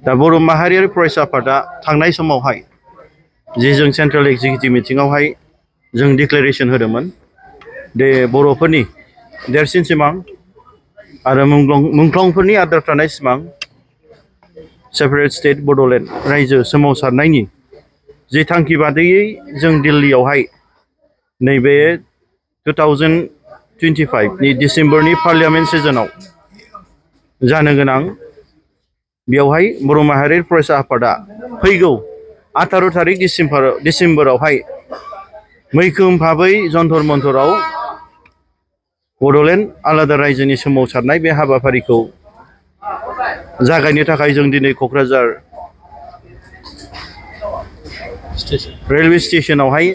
दा बर' माहारियारि फरायसा आफादा थांनाय समावहाय जे जों सेन्ट्रेल एक्जिकिउटिभ मिटिङावहाय जों डिक्लेरेसन होदोंमोन दे बर'फोरनि देरसिन सिमां आरो मुंख्लंफोरनि आद्रा थानाय सिमां सेपारेट स्टेट बड'लेण्ड रायजो सोमावसारनायनि जे थांखि बादियै जों दिल्लीयावहाय नैबे 2025 नि डिसेम्बरनि पार्लियामेन्ट सेसनाव जानो गोनां बेवहाय बर' माहारियारि फरायसा आफादा फैगौ 18 थारिख डिसेम्बरावहाय मैखोम भाबै जन्तर मन्तराव बड'लेण्ड आलादा रायजोनि सोमावसारनाय बे हाबाफारिखौ जागायनो थाखाय जों दिनै क'क्राझार रेलवे स्टेशनावहाय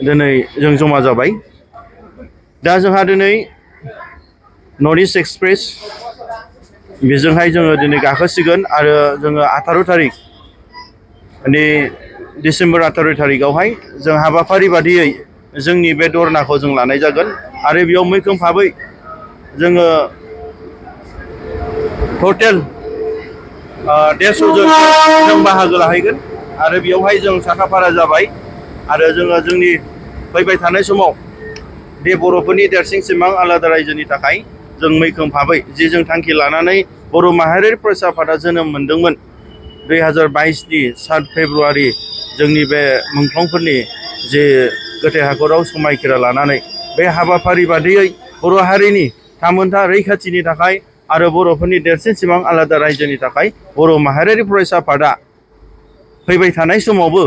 दिनै जों जमा जाबाय। दा जोंहा दिनै नर्थ इस्ट एक्सप्रेस बेजोंहाय जोङो दिनै गाखोसिगोन आरो जोङो 18 थारिख डिसेम्बर 18 थारिखआवहाय जों हाबाफारि बादियै जोंनि बे धरनाखौ जों लानाय जागोन आरो बेयाव मैखोम भाबै जोङो टटेल 150 जन जों बाहागो लाहैगोन आरो बेयावहाय जों साखाफारा जाबाय आरो जोङो जोंनि फैबाय थानाय समाव बे बर'फोरनि देरसिन सिमां आलादा रायजोनि थाखाय जों मैखोम भाबै जे जों थांखि लानानै बर' माहारियारि फरायसा आफादा जोनोम मोनदोंमोन 2022 नि 7 फेब्रुवारि जोंनि बे मुंख्लंफोरनि जे गोथै हाखराव समायखिरा लानानै बे हाबाफारि बादियै बर' हारिनि थामोनथा रैखाथिनि थाखाय आरो बर'फोरनि देरसिन सिमां आलादा रायजोनि थाखाय बर' माहारियारि फरायसा आफादा फैबाय थानाय समावबो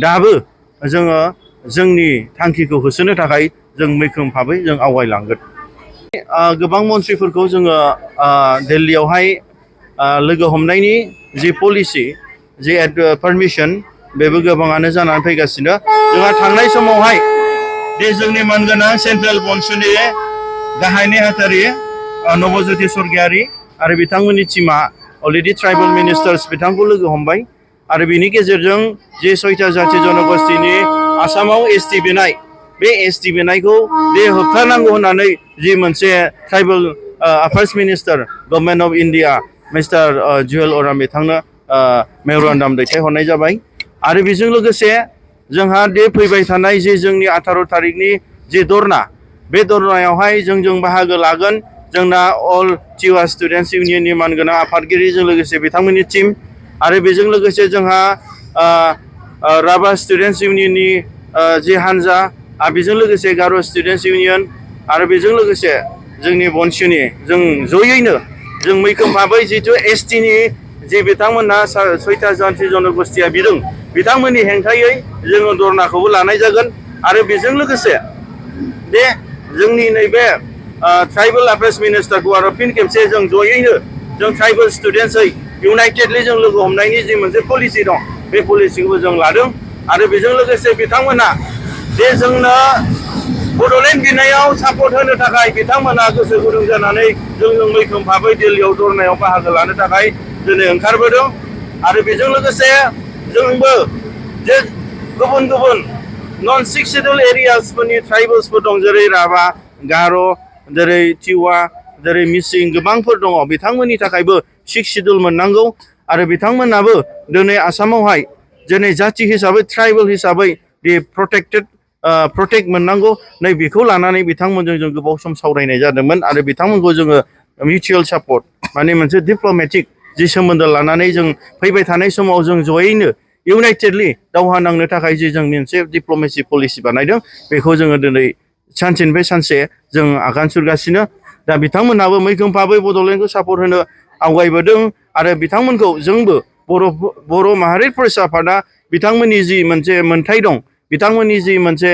दाबो जोङो जोंनि थांखिखौ होसोनो थाखाय जों मैखोम भाबै जों आवगायलांगोन। गोबां मन्थ्रिफोरखौ जोङो दिल्लीयावहाय लोगो हमनायनि जि पलिसि जि पारमिसन बेबो गोबाङानो जानानै फैगासिनो। जोंहा थांनाय समावहाय बे जोंनि मानगोनां सेन्ट्रेल बन्सुनि गाहाय नेहाथारि नबज्योति सरगयारि आरो बिथांमोननि टीमा अलरेडि ट्राइबेल मिनिस्टार्स बिथांखौ लोगो हमबाय आरो बिनि गेजेरजों जे 6था जाथि जनगोष्ठीनि आसामाव एसटि बिनाय बे एसटि बिनायखौ बे होबथानांगौ होननानै जि मोनसे tribal affairs minister government of India mister Jual Oram बिथांनो मेम'रेन्डाम दैथायहरनाय जाबाय आरो बेजों लोगोसे जोंहा बे फैबाय थानाय जे जोंनि 18 थारिखनि जे धरना बे धरनायावहाय जों बाहागो लागोन। जोंना अल टिवा स्टुडेन्टस इउनियननि मानगोनां आफादगिरिजों लोगोसे बिथांमोननि टीम आरो बेजों लोगोसे जोंहा राभा स्टुडेन्टस इउनियननि जे हान्जा बेजों लोगोसे गार' स्टुडेन्टस इउनियन आरो बेजों लोगोसे जोंनि बन्सुनि जों जयैनो जों मैखोम भाबै जिथु एसटिनि जे बिथांमोनहा 6था जाथि जनगोष्ठीया बिदों बिथांमोननि हेंथायै जोङो धरनाखौबो लानाय जागोन आरो बेजों लोगोसे बे जोंनि नैबे ट्राइबेल अफेयार्स मिनिस्टारखौ आरो फिन खेबसे जों जयैनो जों ट्राइबेल स्टुडेन्टसै इउनाइटेडलि जों लोगो हमनायनि जि मोनसे पलिसि दं बे पलिसिखौबो जों लादों आरो बेजों लोगोसे बिथांमोना जे जोंनो बड'लेण्ड बिनायाव सापर्ट होनो थाखाय बिथांमोना गोसो गुदुं जानानै जों मैखोम भाबै दिल्लीयाव धरनायाव बाहागो लानो थाखाय दिनै ओंखारबोदों आरो बेजों लोगोसे जोंबो जे गुबुन गुबुन नन 6 शेड्युल एरियासफोरनि ट्राइबेल्सफोर दं जेरै राभा गार' जेरै टिवा जेरै मिसिं गोबांफोर दङ बिथांमोननि थाखायबो 6 शेड्युल मोननांगौ आरो बिथांमोनाबो दिनै आसामावहाय दिनै जाथि हिसाबै ट्राइबेल हिसाबै दि प्रटेक्ट मोननांगौ नै बेखौ लानानै बिथांमोनजों जों गोबाव सम सावरायनाय जादोंमोन आरो बिथांमोनखौ जोङो मिउचुवेल सापर्ट माने मोनसे डिप्ल'मेटिक जि सोमोन्दो लानानै जों फैबाय थानाय समाव जों जयैनो इउनाइटेडलि दावहा नांनो थाखाय जि जों मोनसे डिप्ल'मेसि पलिसि बानायदों बेखौ जोङो दिनै सानसेनिफ्राय सानसे जों आगान सुरगासिनो। दा बिथांमोनहाबो मैखोम भाबै बड'लेण्डखौ सापर्ट होनो आवगायबोदों आरो बिथांमोनखौ जोंबो बर' माहारि फरायसा आफादा बिथांमोननि जि मोनसे मोन्थाय दं बिथांमोननि जि मोनसे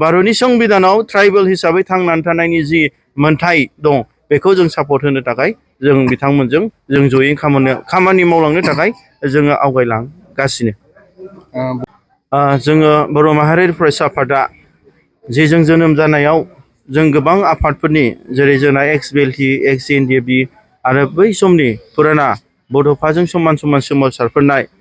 भारतनि संबिधानाव ट्राइबेल हिसाबै थांनानै थानायनि जि मोन्थाय दं बेखौ जों सापर्ट होनो थाखाय जों बिथांमोनजों जों जयै खामानि मावलांनो थाखाय जोङो आवगायलांगासिनो। जोङो बर' माहारियारि फरायसा आफादा जे जों जोनोम जानायाव जों गोबां आफादफोरनि जेरै जोंना एक्स बिएलटि एक्स एनडिएफबि आरो बै समनि फुराना बड'फाजों समान समान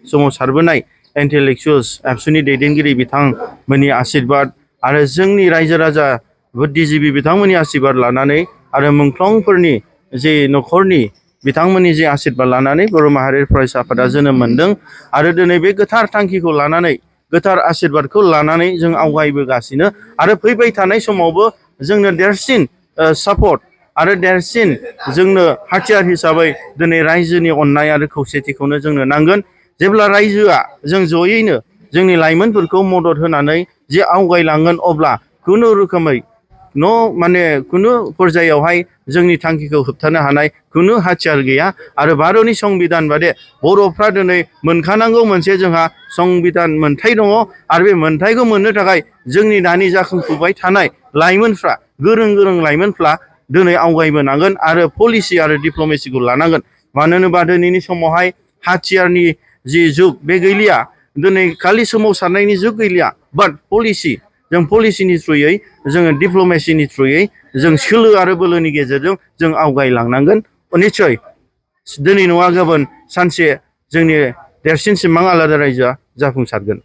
सोमावसारबोनाय इन्टेलेक्सुवेल्स एबसुनि दैदेनगिरि बिथांमोननि आशीर्बाद आरो जोंनि रायजो राजा बुद्धिजिबि बिथांमोननि आशीर्बाद लानानै आरो मुंख्लंफोरनि जे न'खरनि बिथांमोननि जे आशीर्बाद लानानै बर' माहारि फरायसा आफादा जोनोम मोनदों आरो दिनै बे गोथार थांखिखौ लानानै गोथार आशीर्बादखौ लानानै जों आवगायबोगासिनो आरो फैबाय थानाय समावबो जोंनो देरसिन सापर्ट आरो देरसिन जोंनो हाथियार हिसाबै दिनै रायजोनि अननाय आरो खौसेथिखौनो जोंनो नांगोन जेब्ला रायजोआ जों जयैनो जोंनि लाइमोनफोरखौ मदद होनानै जे आवगायलांगोन अब्ला खुनु रोखोमै माने खुनु पर्यायावहाय जोंनि थांखिखौ होबथानो हानाय खुनु हाथियार गैया आरो भारतनि संबिधान बादि बर'फ्रा दिनै मोनखानांगौ मोनसे जोंहा संबिधान मोनथाय दङ आरो बे मोनथायखौ मोननो थाखाय जोंनि दानि जाखांफुबाय थानाय लाइमोनफ्रा गोरों लाइमोनफ्रा दिनै आवगायबोनांगोन आरो पलिसि आरो डिप्ल'मेसिखौ लानांगोन मानो होनोबा दिनैनि समावहाय हाथियारनि जि जुग बे गैलिया दिनै खालि सोमावसारनायनि जुग गैलिया बाट पलिसि जों पलिसिनि थ्रुयै जोङो डिप्ल'मेसिनि थ्रुयै जों सोलो आरो बोलोनि गेजेरजों जों आवगायलांनांगोन निस्सय दिनै नङा गाबोन सानसे जोंनि देरसिन सिमां आलादा रायजोआ जाफुंसारगोन।